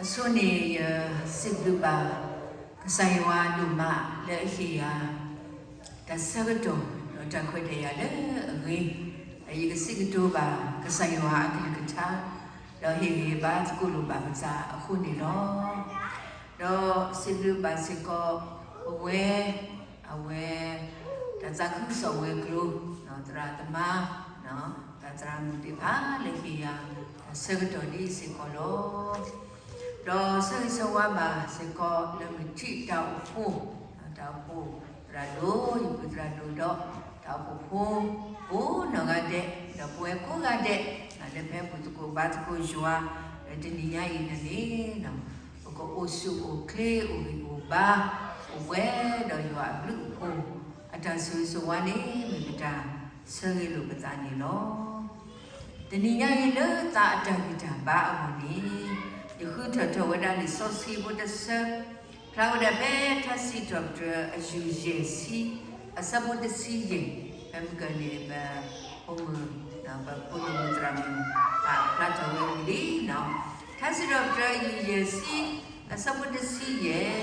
အဆိန့ၣ် ယစံးဘျုးဘၣ် ကစၢ်ယွၤဒိၣ်မးလၢအဟ့ၣ်ယၤ တၢ်ဆၢကတီၢ် ဒီးတၢ်ခွဲးတၢ်ယာ်လၢအဂ့ၤ, ဒီးယကစံးကတိၤဘၣ် ကစၢ်ယွၤအကလုၢ်ကထါ, ဒီးဟ့ၣ်ဂံၢ်ဘါသကိးလိာ်ဘၣ်ပသးအဃိန့ၣ်လီၤ. ဒီးစံးဘျုးဘၣ်စ့ၢ်ကီး ပဝဲ အဝဲ တၢ်သးခုကစီၣ်ဝဲၤကျိၤ သရၣ်သမါ သရၣ်မုၣ်သ့ၣ်တဖၣ်လၢဟ့ၣ်ယၤ တၢ်ဆၢကတီၢ်ဒ်အံၤစ့ၢ်ကီးလီၤ. ဒီးဆၢဂ့ၤဆၢဝါဘၣ်စ့ၢ်ကီးလၢမုၢ်ထံးတၢ်အိၣ်ဖှိၣ်, တၢ်အိၣ်ဖှိၣ်သရၣ်ဒိၣ် ယပုၢ်သရၣ်ဒိၣ်ဒီး တၢ်အိၣ်ဖှိၣ်ဖိ ကိးနီၢ်ဂၤဒဲး, ဒီးပဝဲကိးဂၤဒဲး လၢပဟဲပူၤသကိးဘါသကိးယွၤ လၢတနံၤညါအံၤန့ၣ်န့ၣ် ပကအိၣ်ဆူၣ်အိၣ်ချ့အိၣ်ဂံၢ်အိၣ်ဘါ အိၣ်ပှဲၤဒီးယွၤအဘျုးအဖှိၣ် အတၢ်ဆိၣ်ဂ့ၤဆိၣ်ဝါန့ၣ် မ့ၢ်ပတၢ်ဆၢဂ့ၤလိာ်ပသးန့ၣ်လီၤ. တနံၤညါအံၤလၢသးအတၢ်ဂံၢ်တၢ်ဘါအဂီၢ်န့ၣ် ယဃုထၢထီၣ်ဝဲဒၣ်လံာ်စီဆှံဖိတဆၢ ဖျါဝဲဒၣ်ဖဲထါစံးထီၣ်ပတြၢၤအယူၢ်ယဲၢ်ဆံ အဆၢဖိတဆံယဲၢ်, ဖဲမုၢ်ကၢၢ်န့ၣ် ပဖိမုၣ် ပဖိဒိၣ်မုၣ်သရၣ်မုၣ် ဖျါထီၣ်ဝဲဝံၤလံ. ထါစံးထီၣ်ပတြၢၤအယူၢ်ယဲၢ်ဆံ အဆၢဖိတဆံယဲၢ်,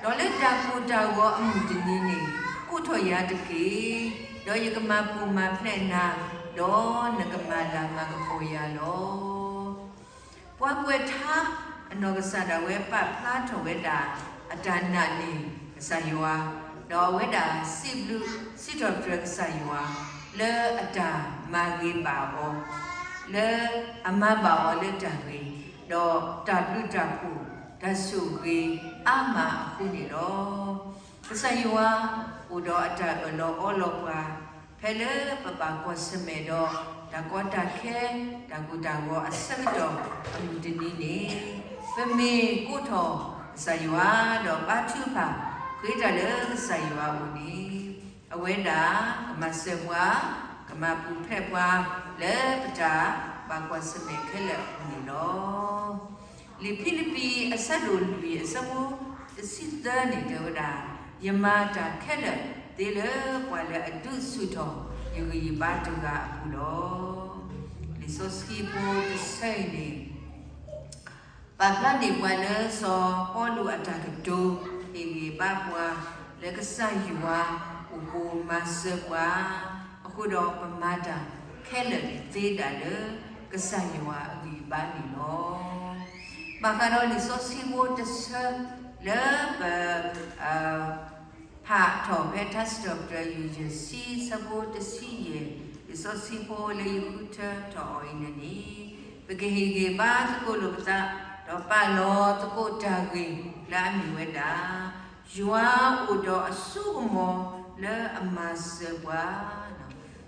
ဒီးလၢတၢ်ကိၢ်တၢ်ဂီၤအမုၢ်တနံၤန့ၣ် ကိးထီၣ်ယၤတက့ၢ်, ဒီးယကမၤပူၤမၤဖျဲးနၤ, ဒီးနကမၤလၤမၤကပီၤယၤလီၤ. ပှၤကွဲးထါအနီၢ်ကစၢ်ဒၣ်ဝဲပာ်ဖျါထီၣ်ဝဲဒၣ် အတၢ်နာ်န့ၢ်ကစၢ်ယွၤ, ဒီးအဝဲဒၣ်စံးဘျုးစံးထီၣ်ပတြၢၤကစၢ်ယွၤ လၢအတၢ်မၤဂ့ၤဘၣ်အီၤ, လၢအမၤဘၣ်အီၤလၢတၢ်ဂ့ၤ, ဒီးတၢ်ဘျုးတၢ်ဖှိၣ်တၢ်ဆိၣ်ဂ့ၤအါမးအဃိန့ၣ်လီၤ. ကစၢ်ယွၤအိၣ်ဒီးအတၢ်အၢၣ်လီၤအီလီၤပှၤ ဖဲလၢပဘၣ်ကွၢ်ဆၢၣ်မဲာ်ဒီး တၢ်ကီတၢ်ခဲ တၢ်ကိၢ်တၢ်ဂီၤအဆၢကတီၢ်အမုၢ်တနံၤန့ၣ်, ပမ့ၢ်ကိးထီၣ်ကစၢ်ယွၤ ဒီးဘါထုကဖၣ်ဃ့တၢ်လၢကစၢ်ယွၤအအိၣ်န့ၣ်, အဝဲဒၣ်ကမၤစၢၤပှၤ, ကမၤပူၤဖျဲးပှၤ လၢပတၢ်ဘၣ်ကွၢ်ဆၢၣ်မဲာ်ခဲလၢာ်အပူၤန့ၣ်လီၤ. လံာ်ဖံလံးပံးအဆၢဒိၣ်လွံၢ်အဆၢဖိတဆံသၢန့ၣ် တဲဝဲဒၣ်, ယမၤတၢ်ခဲလၢာ်သ့လၢပှၤလၢအဒုးဆူၣ်ထီၣ်ယဂံၢ်ယဘါတဂၤအပူၤလီၤ. လံာ်စီဆှံဖိတဆၢအံၤန့ၣ် ပာ်ဖျါန့ၢ်ပှၤလၢစီၤပီလူးအတၢ်ကတိၤ ဟ့ၣ်ဂံၢ်ဘါပှၤ လၢကစၢ်ယွၤအိၣ်ပိာ်မၤစၢၤပှၤ, အဃိဒီးပမၤတၢ်ခဲလၢာ်သ့ဒၣ်လၢ ကစၢ်ယွၤအဂံၢ်အဘါန့ၣ်လီၤ. ဘၣ်ဃးဒီးလံာ်စီဆှံဖိတဆၢ လၢပ ဖးထီၣ်ဖဲထါစံးထီၣ်ပတြၢၤ ယူၢ်ယဲၢ်ဆံ ဆၢဖိတဆံယဲၢ် လံာ်စီဆှံဖိလၢယဃုထၢထီၣ်အီၤအံၤန့ၣ်န့ၣ်, ပကဟ့ၣ်ဂံၢ်ဘါသကိးလိာ်ပသး, ဒီးပာ်လီၤသကိးတၢ်ဂ့ၢ်လၢအမ့ၢ်ဝဲဒၣ်, ယွၤအိၣ်ဒီးအစိကမီၤလၢအမၤစၢၤပှၤ,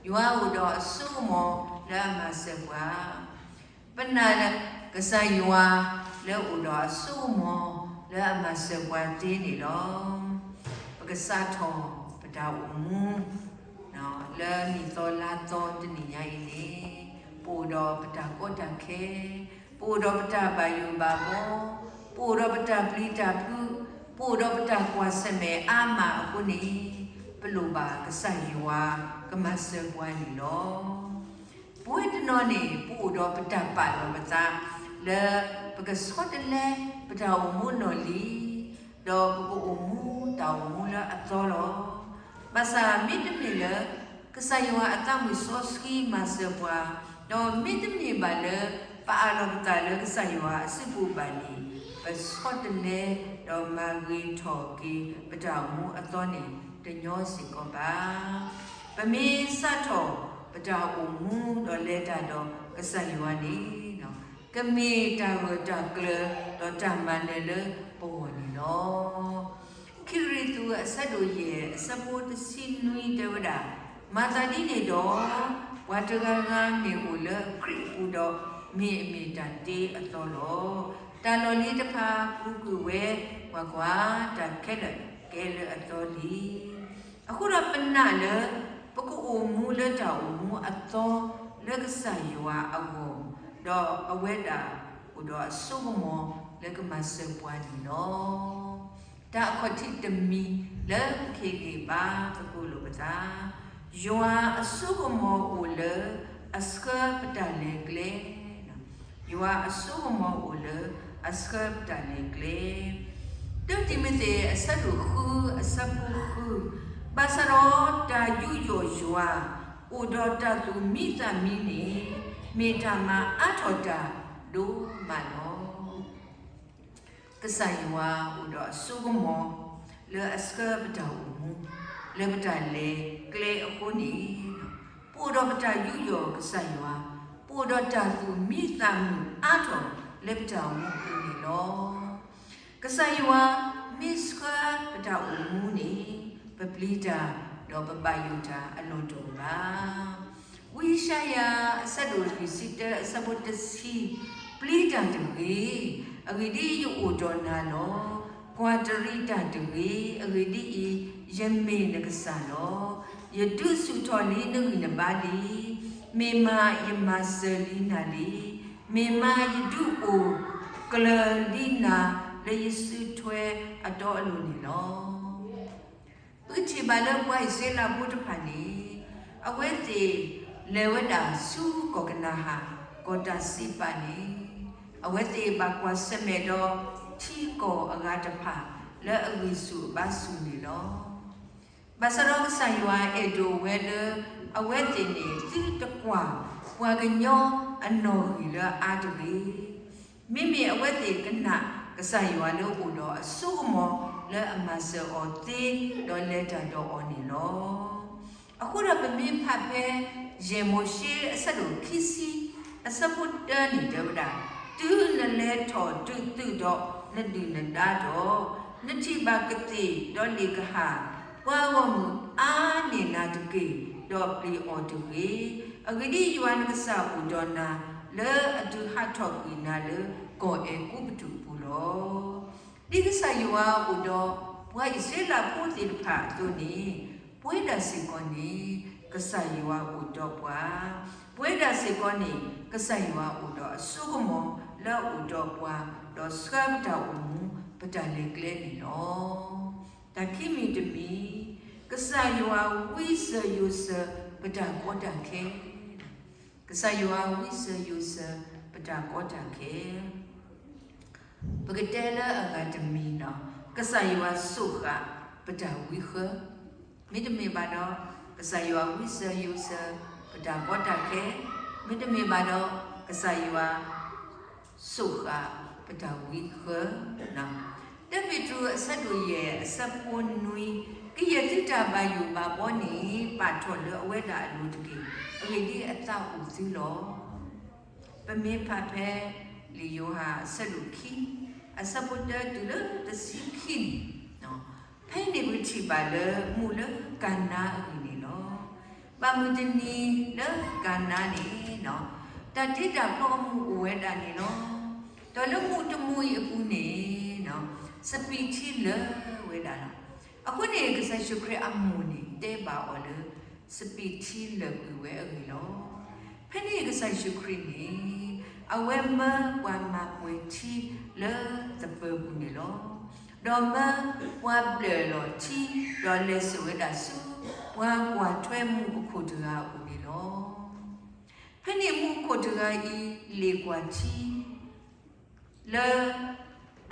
ယွၤအိၣ်ဒီးအစိကမီၤလၢအမၤစၢၤပှၤ ပနာ်လၢကစၢ်ယွၤလၢအိၣ်ဒီးအစိကမီၤလၢအမၤစၢၤပှၤသ့န့ၣ်လီၤ. ပကစးထီၣ်ပတၢ်အိၣ်မူ လၢနံၣ်သီလါသီတနံၣ်ညါအံၤန့ၣ်, ပအိၣ်ဒီးပတၢ်ကီတၢ်ခဲ, ပအိၣ်ဒီးပတၢ်ဘၣ်ယိၣ်ဘၣ်ဘီ, ပအိၣ်ဒီးပတၢ်ပျံၤတၢ်ဖုး, ပအိၣ်ဒီးပတၢ်ကွၢ်ဆၢၣ်မဲာ်အါမးအဃိန့ၣ်, ပလိၣ်ဘၣ်ကစၢ်ယွၤကမၤစၢၤပှၤန့ၣ်လီၤ. ပဝဲတနီၤန့ၣ် ပအိၣ်ဒီးပတၢ်ပာ်လီၤပသး လၢပကဆီတလဲပတၢ်အိၣ်မူလီၢ်လံၤ, ဒီးပကအိၣ်မူတၢ်အိၣ်မူလၢအသီလီၤ. ဘၣ်ဆၣ်မ့တမ့ၢ်လၢ ကစၢ်ယွၤအသးမုၣ်စီဆှံမၤစၢၤပှၤ, ဒီးမ့တမ့ၢ်ဘၣ်လၢပအးလီၤပသးလၢကစၢ်ယွၤအစုပူၤဘၣ်န့ၣ်, ပဆီတလဲဒီးမၤဂ့ၤထီၣ်က့ၤပတၢ်အိၣ်မူအသီန့ၣ်တညီစ့ၢ်ကီးဘၣ်. ပမ့ၢ်စးထီၣ်ပတၢ်အိၣ်မူဒီးလဲၤတၢ်ဒီးကစၢ်ယွၤန့ၣ်, ကမ့ၢ်တၢ်ဂၢၢ်တၢ်ကျၢၤဒီးတၢ်မၤနၢၤလၢပဂီၢ်န့ၣ်လီၤ. ခံကရံၣ်သူးအဆၢဒိၣ်ယဲၢ်အဆၢဖိတဆံနွံတဲဝဲဒၣ်, မၤသးဒ်န့ၣ်ဒီး, ပှၤတဂၤဂၤမ့ၢ်အိၣ်လၢခရံာ်အပူၤဒီး, မ့ၢ်အမ့ၢ်တၢ်တ့အသီလီၤ. တၢ်လီၢ်လံၤတဖၣ်ပူၤကွံာ်ဝဲ, ကွၢ်ကွၢ်, တၢ်ခဲလၢာ်ကဲလၢအသီလံ. အဃိဒီးပနာ်လၢ ပကအိၣ်မူလၢတၢ်အိၣ်မူအသီလၢကစၢ်ယွၤအဂီၢ်, ဒီးအဝဲဒၣ်အိၣ်ဒီးအစိကမီၤလၢကမၤစၢၤပှၤန့ၣ်လီၤ. တၢ်အခီၣ်ထံးတမံၤလၢပကဟ့ၣ်ဂံၢ်ဘါသကိးလိာ်ပသး, ယွၤအစိကမီၤအိၣ်လၢအဆှၢပတၢ်လဲၤကျဲ, ယွၤအစိကမီၤအိၣ်လၢအ ပတၢ်ဆှၢပတၢ်လဲၤကျဲ. တၢတံၤမသ့း အဆၢဒိၣ်ဃု အဆၢဖိဃု, ဘၣ်ဆၣ်ဒီးတၢ်ယူးယီၣ်ယွၤ အိၣ်ဒီးတၢ်သူၣ်မံသးမံန့ၣ် မ့ၢ်တၢ်မၤအါထီၣ်တၢ်ဒိၣ်မးလီၤ. ကစၢ်ယွၤအိၣ်ဒီးအစိကမီၤ လၢအဆှၢပတၢ်အိၣ်မူ လၢပတၢ်လဲၤကျဲအဃိန့ၣ်, ပအိၣ်ဒီးပတၢ်ယူးယီၣ်ကစၢ်ယွၤ, ပအိၣ်ဒီးတၢ်သူၣ်မံသးမံအါထီၣ်လၢပတၢ်အိၣ်မူအပူၤန့ၣ်လီၤ. ကစၢ်ယွၤမ့ၢ်ဆှၢပတၢ်အိၣ်မူန့ၣ် ပပျံၤတၢ် ဒီးပဘၣ်ယိၣ်တၢ်အလီၢ်တအိၣ်ဘၣ်. ဝံယၡါယၤ အဆၢဒိၣ်လွံၢ်ဆံတၢ အဆၢဖိတဆံ, ပျံၤတၢ်တဂ့ၤ, အဂ့ၢ်ဒ်အံၤ ယအိၣ်ဒီးနၤလီၤ. ကွၢ်တရံးတၢ်တဂ့ၤ, အဂ့ၢ်ဒ်အံၤ, ယမ့ၢ်နကစၢ်လီၤ. ယဒုးဆူၣ်ထီၣ်လံနဂံၢ်နဘါလံ. မ့ၢ်မးယမၤစၢၤလံနၤလံ. မ့ၢ်မးယဒုးအိၣ်ကျၢၤလံနၤ လၢယစုထွဲအတီအလိၤန့ၣ်လီၤ. ပထံၣ်ဘၣ်လၢပှၤအံၣ်စရ့လးဖိတဖၣ်န့ၣ် အဝဲသ့ၣ်လဲၤဝဲဒၣ်ဆူကီၢ်ကနၤအၣ် ကီၢ်တၢ်စံးပာ်န့ၣ်, အဝဲသ့ၣ်ဘၣ်ကွၢ်ဆၢၣ်မဲာ်ဒီးထံကီၢ်အဂၤတဖၣ် လၢအဂံၢ်ဆူၣ်အဘါဆူၣ်န့ၣ်လီၤ. ဘၣ်ဆၣ်ဒီးကစၢ်ယွၤအဲၣ်ဒိးဝဲလၢ အဝဲသ့ၣ်န့ၣ်သုတကွၢ်ပှၤကညီအနီၣ်ဂံၢ်လၢအါတဂ့ၤ. မ့မ့ၢ်အဝဲသ့ၣ်ကနၣ်ကစၢ်ယွၤလၢအိၣ်ဒီးအစိကမီၤလၢအမၤစၢၤအီၤသ့ ဒီးလဲၤတၢ်ဒီးအီၤန့ၣ်လီၤ. အဃိဒီးပမ့ၢ်ဖးဖဲ ယဲၢ်မိၤၡ့အဆၢဒိၣ်ခံဆံ အဆၢဖိတၢန့ၣ်တဲဝဲဒၣ်, တုၤနလဲၤထီၣ်တုၤသုးဒီးနဒုၣ်နဒါဒီး, နထံၣ်ဘၣ်ကသ့ၣ်ဒီးလ့ၣ်ကဟၣ်, ပှၤဂီၢ်မုၢ်အါန့ၢ်နၤတက့ၢ်, ဒီးပျံၤအီၤတဂ့ၤ. အဂ့ၢ်ဒ်အံၤ, ယွၤနကစၢ်အိၣ်ဒီးနၤ လၢအဒုးဟးထီၣ်ကွံာ်နၤလၢကီၢ်အဲၤကူပတူးအပူၤလီၤ. ဒ်ကစၢ်ယွၤအိၣ်ဒီးပှၤအံၣ်စရ့လးဖိသ့ၣ်တဖၣ်အသိးန့ၣ်, ပဝဲဒၣ်စ့ၢ်ကီးန့ၣ် ကစၢ်ယွၤအိၣ်ဒီးပှၤ, ပဝဲဒၣ်စ့ၢ်ကီးန့ၣ် ကစၢ်ယွၤအိၣ်ဒီးအစိကမီၤလၢအအိၣ်ဒီးပှၤ, ဒီးဆှၢပတၢ်အိၣ်မူ ပတၢ်လဲၤကျဲန့ၣ်လီၤ. တၢ်ခံမံၤတမံၤ, ကစၢ်ယွၤဝံစၢၤယိၤစၢၤပတၢ်ကီတၢ်ခဲ ကစၢ်ယွၤဝံစၢၤယိၤစၢၤပတၢ်ကီတၢ်ခဲ. ပကတဲလၢအဂၤတမံၤန့ၣ်, ကစၢ်ယွၤစိာ်ဃာ်ပတၢ်ဝံဃၢ, မ့တမ့ၢ်ဘၣ်ဒီး ကစၢ်ယွၤဝံစၢၤယိၤစၢၤပတၢ်ကီတၢ်ခဲ, မ့တမ့ၢ်ဘၣ်ဒီး ကစၢ်ယွၤစိာ်ဃာ်ပတၢ်ဝံဃၢ. တၢပ့းတရူးအဆၢဒိၣ်ယဲၢ်အဆၢဖိနွံ, ကယဲၢ်သုတၢ်ဘၣ်ယိၣ်ဘၣ်ဘီန့ၣ် ပာ်ထီၣ်လၢအဝဲဒၣ်အလိၤတက့ၢ်. အဂ့ၢ်ဒ်အံၤ, အသးအိၣ်သုလီၤ. ပမ့ၢ်ဖးဖဲ လံာ်ယိၤဟၣ်အဆၢဒိၣ်ခံ, အဆၢဖိတၢတုၤလၢတဆံခံန့ၣ်, ဖဲန့ၣ်ပထံၣ်ဘၣ်လၢမူးလၢကၤနါအဂ့ၢ်န့ၣ်လီၤ. ဘၣ်မုၢ်တနံၤလၢကၤနါန့ၣ်, တၢ်တ့တၢ်ဖျီအမူးအိၣ်ဝဲဒၣ်န့ၣ်လီၤ. ဒီးလၢမူးတမူးအံၤအပူၤန့ၣ်, စပံးထံလၢာ်ဝဲဒၣ်လီၤ. အဃိန့ၣ် ကစၢ်ယ့ၣ်ၡူးခရံာ်အမိၢ်န့ၣ် တဲဘၣ်အီၤလၢ စပံးထံလၢာ်ကွံာ်ဝဲအဂ့ၢ်လီၤ. ဖဲန့ၣ်ကစၢ်ယ့ၣ်ၡူးခရံာ်န့ၣ် အဝဲမၢပှၤမၤပှဲၤထံလၢသပၢၤပူၤန့ၣ်လီၤ. ဒီးမၢပှၤဘျၢၣ်လီၤထံ, ဒီးလဲၤစိာ်ဝဲဒၣ်ဆူ ပှၤကွၢ်ထွဲမူးအခိၣ်တဂၤအအိၣ်န့ၣ်လီၤ. ဖဲန့ၣ်မူးအခိၣ်တဂၤအံၤ လ့ၣ်ကွၢ်ထံ လၢ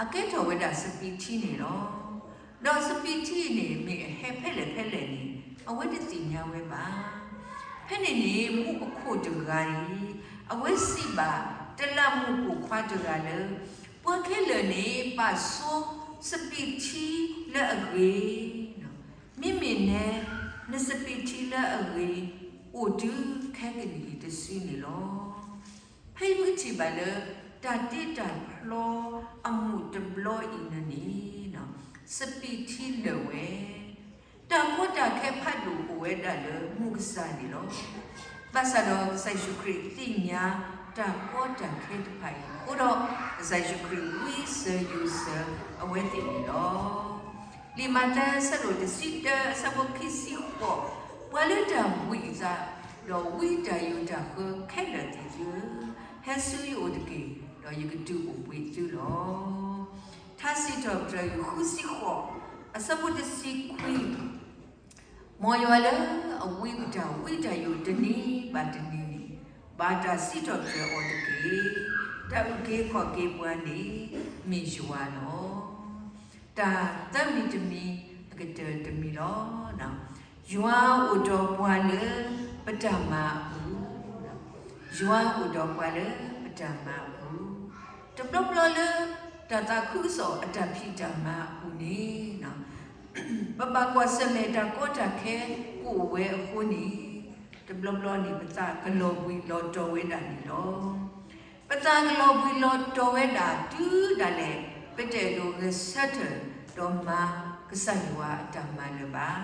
အကဲထီၣ်ဝဲဒၣ်စပံးထံန့ၣ်လီၤ. ဒီးစပံးထံန့ၣ် မ့ၢ်အဟဲဖဲလဲၣ်ဖဲလဲၣ်န့ၣ် အဝဲတသ့ၣ်ညါဝဲဘၣ်. ဖဲန့ၣ်န့ၣ် မူးအခိၣ်တဂၤအံၤ အဝဲစံးဘၣ်တလးမူးပိာ်ခွါတဂၤလၢ ပှၤခဲလၢာ်န့ၣ် ပာ်ဆိစပံးထံလၢအဂ့ၤ, မ့မ့ၢ်နဲ နစပံးထံလၢအဂ့ၤ အိၣ်တုၤခဲကနံၣ်အံၤတစုန့ၣ်လီၤ. ဖဲပထံၣ်ဘၣ်လၢ တၢ်တ့တၢ်ဖျီအမူးတဘျီအံၤန့ၣ် စပံးထံလၢာ်ဝဲ, တၢ်ကီတၢ်ခဲဖးဒိၣ်အိၣ်ဝဲဒၣ်လၢမူးကစၢ်န့ၣ်လီၤ. ဘၣ်ဆၣ်ဒီးကစၢ်ယ့ၣ်ၡူးခရံာ်သ့ၣ်ညါတၢ်ကီတၢ်ခဲတဖၣ်အံၤအဃိဒီး ကစၢ်ယ့ၣ်ၡူးခရံာ်ဝံစၢၤယိၤစၢၤအဝဲသ့ၣ်န့ၣ်လီၤ. လံာ်မးသဲအဆၢဒိၣ်တဆံတၢအဆၢဖိခံဆံဃိး, ပှၤလၢတၢ်ဘှံးအသး ဒီးဝံတၢ်ယိးတၢ်ဃၢခဲလၢာ်သ့ၣ်သုဧၢ, ဟဲဆူယအိၣ်တက့ၢ်, ဒီးယကဒုးအိၣ်ဘှံးသုလီၤ. ထါစံးထီၣ်ပတြၢၤယိၤဃုဆံဃိး အဆၢဖိတဆံခွံ, မ်ယွၤလၢအဝံပတၢ်ဝံတၢ်ယိးတနံၤဘၣ်တနံၤန့ၣ် ဘၣ်တၢ်စံးထီၣ်ပတြၢၤအီၤတက့ၢ်. တၢ်အုၣ်က့ၤခီၣ်က့ၤပှၤန့ၣ် မ့ၢ်ယွၤလီၤ. တၢ်သၢမံၤတမံၤ အကတၢၢ်တမံၤလီၤ. ယွၤအိၣ်ဒီးပှၤလၢပတၢ်မၤအပူၤ, ယွၤအိၣ်ဒီးပှၤလၢပတၢ်မၤအပူၤ, တဘျီဘျီလၢ တၢ်သးခုကစီၣ်အတၢ်ဖံးတၢ်မၤအပူၤန့ၣ် ပဘၣ်ကွၢ်ဆၢၣ်မဲာ်တၢ်ကီတၢ်ခဲကအိၣ်ဝဲအဃိန့ၣ်, တဘျီဘျီန့ၣ် ပသးကလီၤဘှံးလီၤတီၤဝဲဒၣ်န့ၣ်လီၤ. ပသးကလီၤဘှံးလီၤတီၤဝဲဒၣ်တုၤဒၣ်လဲာ် ပတအဲၣ်ဒိးဂဲၤဆၢထၢၣ်ဒီးမၤကစၢ်ယွၤအတၢ်မၤလၢၤဘၣ်.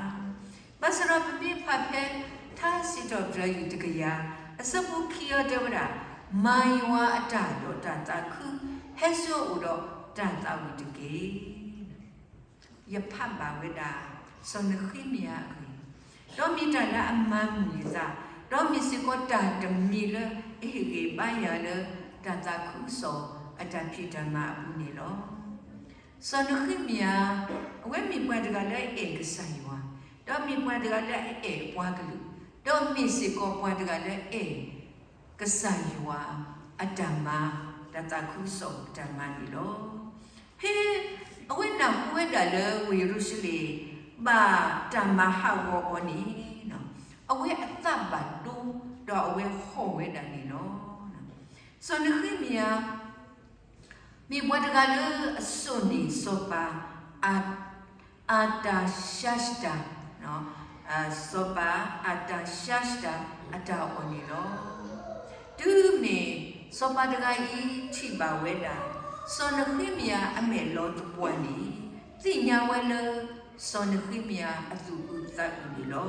ဘၣ်ဆၣ်ဒီးပမ့ၢ်ဖးဖဲထါစံးထီၣ်ပတြၢၤယုၢ်တကယၤ အဆၢဖိခံအံၤတဲဝဲဒၣ်, မၤယွၤအတၢ်ဒီးတၢ်သးခု ဟဲဆူအအိၣ်ဒီးတၢ်သးဝံၣ်တက့ၢ်. ယဖးဘၣ်ဝဲဒၣ် စီၤနဃ့မယၤအဂ့ၢ်, ဒီးမ့ၢ်တၢ်လၢအမၤမုာ်ယသး, ဒီးမ့ၢ်စ့ၢ်ကီးတၢ်တမံၤလၢအဟ့ၣ်ဂံၢ်ဘါယၤလၢ တၢ်သးခုကစီၣ်အတၢ်ဖံးတၢ်မၤအပူၤန့ၣ်လီၤ. စီၤနဃ့မယၤ အဝဲမ့ၢ်ပှၤတဂၤလၢအအဲၣ်ကစၢ်ယွၤ, ဒီးမ့ၢ်ပှၤတဂၤလၢအအဲၣ်ပှၤကလုာ်, ဒီးမ့ၢ်စ့ၢ်ကီးပှၤတဂၤလၢအအဲၣ် ကစၢ်ယွၤအတၢ်မၤ, တၢ်သးခုကစီၣ်အတၢ်မၤန့ၣ်လီၤ. ဖဲအဝဲနၢ်ဟူဝဲဒၣ်လၢဝ့ၢ်ယရူၤၡလ့ၣ် ဘၣ်တၢ်မၤဟးဂီၤအီၤန့ၣ်, အဝဲအသးဘၣ်ဒိ ဒီးအဝဲဟီၣ်ဝဲဒၣ်န့ၣ်လီၤ. စီၤနဃ့မယၤ မ့ၢ်ပှၤတဂၤလၢအစိာ်န့ၢ်စီၤပၤ အၤတၡါရှတၢ, စီၤပၤအၤတၡါရှတၢအတၢ်အီၣ်န့ၣ်လီၤ. တုၤမ့ၢ်စီၤပၤတဂၤအံၤထံၣ်ဘၣ်ဝဲဒၣ် စီၤနဃ့မယၤအမဲာ်လီၤတပှၢ်န့ၣ်, သ့ၣ်ညါဝဲလၢ စီၤနဃ့မယၤအသူၣ်အုးသးအုးန့ၣ်လီၤ.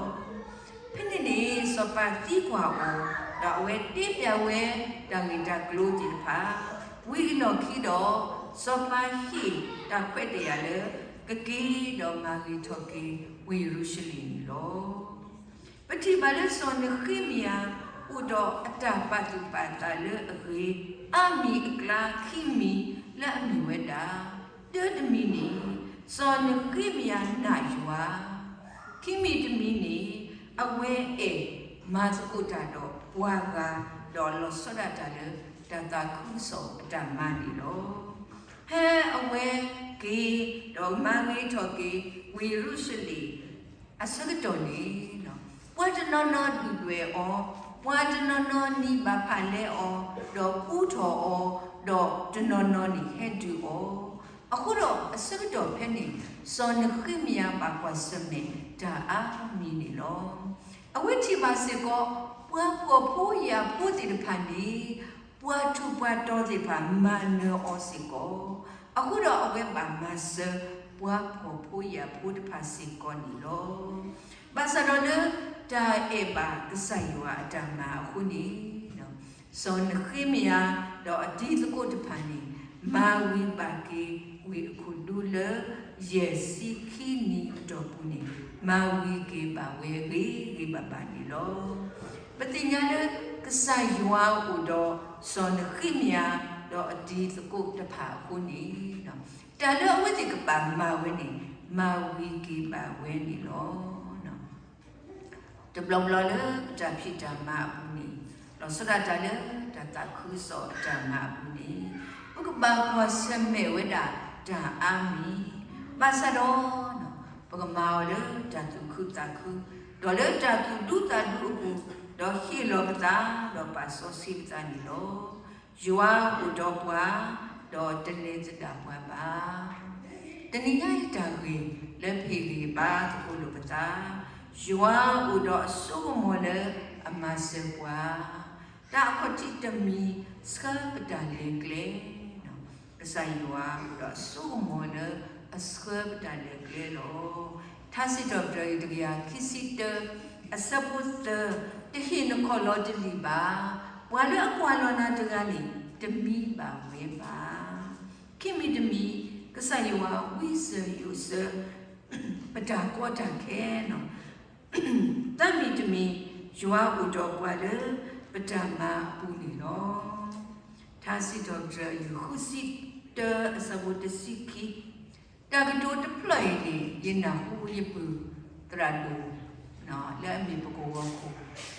ဖဲန့ၣ်န့ၣ် စီၤပၤသံကွၢ်အီၤ, ဒီးအဝဲတဲပျးဝဲတၢ်ဂ့ၢ်တၢ်ကျိၤသ့ၣ်တဖၣ်, ဝံၤအလီၢ်ခံဒီး စီၤပၤဟ့ၣ်တၢ်ခွဲးတၢ်ယာ်လၢ ကက့ၤဒီးမၤဂ့ၤထီၣ်က့ၤဝ့ၢ်ယရူၤၡလ့ၣ်န့ၣ်လီၤ. ပထံၣ်ဘၣ်လၢစီၤနဃ့မယၤ အိၣ်ဒီးအတၢ်ပာ်သူၣ်ပာ်သးလၢအဂ့ၤ အါမံၤအကျါခံမံၤလၢအမ့ၢ်ဝဲဒၣ်, တၢတမံၤန့ၣ် စီၤနဃ့မယၤနာ်ယွၤ, ခံမံၤတမံၤန့ၣ် အဝဲအဲၣ်မၤသကိးတၢ်ဒီးပှၤဂၤ ဒီးလီၤဆီဒၣ်တၢ်လၢ တၢ်သးခုကစီၣ်အတၢ်မၤန့ၣ်လီၤ. ဖဲအဝဲက့ၤဒီးမၤဂ့ၤထီၣ်က့ၤဝ့ၢ်ယရူၤၡလ့ၣ် အဆၢကတီၢ်န့ၣ်, ပှၤတနီၤနီၤဒုၣ်ဒွဲၣ်အီၤ, ပှၤတနီၤနီၤနံၤဘၣ်ဖၣ်လဲအီၤ, ဒီးပူထီၣ်အီၤ, ဒီးတနီၤနီၤန့ၣ်ဟဲဒုးအီၤ, အဃိဒီးအဆၢကတီၢ်ဖဲန့ၣ် စီၤနဃ့မယၤဘၣ်ကွၢ်ဆၢၣ်မဲာ်တၢ်အါမံၤန့ၣ်လီၤ. အဝဲထံၣ်ဘၣ်စ့ၢ်ကီး ပှၤဖှီၣ်ဖိယာ်ဖိသ့ၣ်တဖၣ်န့ၣ် ပှၤထူးပှၤတီၤသ့ၣ်တဖၣ်မၤနၢၤအီၤစ့ၢ်ကီး, အဃိဒီးအဝဲဘၣ်မၤစၢၤပှၤဖှီၣ်ဖိယာ်ဖိတဖၣ်စ့ၢ်ကီးန့ၣ်လီၤ. ဘၣ်ဆၣ်ဒီးလၢတၢ်အဲၣ်ဘၣ်ကစၢ်ယွၤအတၢ်မၤအဃိန့ၣ်, စီၤနဃ့မယၤ ဒီးအတံၤသကိးတဖၣ်န့ၣ် မၤဝံၤဘၣ်က့ၤဝ့ၢ်အခိၣ်ဒူလၢ ယဲၢ်ဆံခံနံၤအတီၢ်ပူၤန့ၣ် မၤဝံၤက့ၤဘၣ်ဝဲဂ့ၤဂ့ၤဘၣ်ဘၣ်န့ၣ်လီၤ. ပသ့ၣ်ညါလၢ ကစၢ်ယွၤအိၣ်ဒီးစီၤနဃ့မယၤ ဒီးအတံၤသကိးတဖၣ်အဃိန့ၣ်, တၢ်လၢအဝဲသ့ၣ်ကဘၣ်မၤဝဲန့ၣ် မၤဝံၤက့ၤဘၣ်ဝဲန့ၣ်လီၤ. တဘျီဘျီလၢပတၢ်ဖံးတၢ်မၤအပူၤန့ၣ်, လီၤဆီဒၣ်တၢ်လၢတၢ်သးခုကစီၣ်အတၢ်မၤအပူၤန့ၣ်, ပကဘၣ်ကွၢ်ဆၢၣ်မဲာ်ဝဲဒၣ်တၢ်အါမံၤ, ဘၣ်ဆၣ်ဒီး ပကမၤအီၤလၢတၢ်သူၣ်ခုသးခု, ဒီးလၢတၢ်သူၣ်ဒူသးဒူအပူၤ, ဒီးဟ့ၣ်လီၤပသး, ဒီးပာ်စီဆှံပသးန့ၣ်လီၤ. ယွၤအိၣ်ဒီးပှၤ, ဒီးတလဲၤသဒၣ်ပှၤဘၣ်. တနံၤညါအံၤတၢ်ဂ့ၢ်လၢပဟ့ၣ်ဂံၢ်ဘါသကိးလိာ်ပသး, ယွၤအိၣ်ဒီးအစိကမီၤလၢအမၤစၢၤပှၤ, တၢ်အခီၣ်ထံးတမံၤဆှၢပတၢ်လဲၤကျဲ, ကစၢ်ယွၤအိၣ်ဒီးအစိကမီၤလၢအဆှၢပတၢ်လဲၤကျဲလီၤ. ထါစံးထီၣ်ပတြၢၤအံၤတကယၤခံဆံတၢ အဆၢဖိသၢ, တဟ့ၣ်နခီၣ်လီၤတလံာ်ဘၣ်. ပှၤလၢအကွၢ်လီၤနၤတဂၤန့ၣ် တမံဘၣ်ဝဲဘၣ်. ခံမံၤတမံၤ ကစၢ်ယွၤဝံစၢၤယိးစၢၤ ပတၢ်ကီတၢ်ခဲလီၤ. သၢမံၤတမံၤ ယွၤအိၣ်ဒီးပှၤလၢပတၢ်မၤအပူၤန့ၣ်လီၤ. ထါစံးထီၣ်ပတြၢၤအံၤဃုဆံတၢ အဆၢဖိတဆံခံ, တၢ်ကတိၤတဖျၢၣ်အံၤန့ၣ် ယနၢ်ဟူယပုၢ်သရၣ်ဒိၣ် လၢအမ့ၢ်ပကဝီၤခိၣ်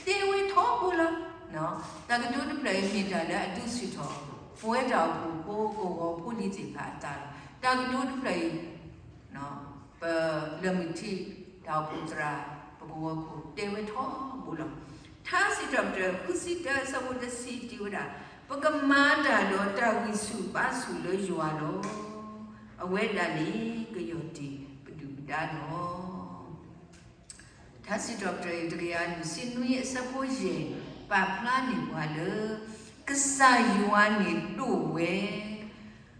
တဲဝဲထီဘိလီၤ. တၢ်ကတိၤတဖျၢၣ်အံၤမ့ၢ်တၢ်လၢအဒုးဆူၣ်ထီၣ် ပဝဲတၢ်အိၣ်ဖှိၣ်ဖိကဝီၤဖိလံၤသ့ၣ်တဖၣ်အသးလီၤ. တၢ်ကတိၤတဖျၢၣ်အံၤ ပလၢမုၢ်ထံး တၢ်အိၣ်ဖှိၣ်သရၣ် ပကဝီၤခိၣ်တဲဝဲထီဘိလီၤ. ထါစံးထီၣ်ပတြၢၤ ဃုဆံတၢ အဆၢဖိတဆံ တဲဝဲဒၣ်, ပကမၤတၢ်ဒီးတၢ်ဂံၢ်ဆူၣ်ဘါဆူၣ်လၢယွၤလီၤ. အဝဲဒၣ်န့ၣ် ကယီၢ်တံၢ်ပဒုၣ်ပဒါလီၤ. ထါစံးထီၣ်ပတြၢၤ တကယၤလွံၢ်ဆံနွံ အဆၢဖိယဲၢ် ပာ်ဖျါန့ၢ်ပှၤလၢ ကစၢ်ယွၤန့ၣ်ဒိၣ်ဝဲ,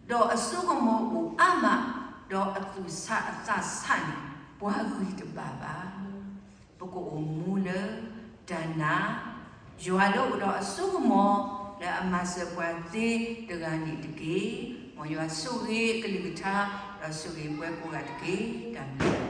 ဒီးအစိကမီၤအိၣ်အါမး, ဒီးအသူၣ်ဆးအသးဆးန့ၣ် ပှၤဂံၢ်တဘၣ်ဘၣ်. ပကအိၣ်မူလၢတၢ်နာ် ယွၤလၢအိၣ်ဒီးအစိကမီၤ လၢအမၤစၢၤပှၤသ့တဂၤန့ၣ်တက့ၢ်. မ်ယွၤဆိၣ်ဂ့ၤအကလုၢ်ကထါ ဒီးဆိၣ်ဂ့ၤပှၤကိးဂၤတက့ၢ်. တၢ်ဘျုး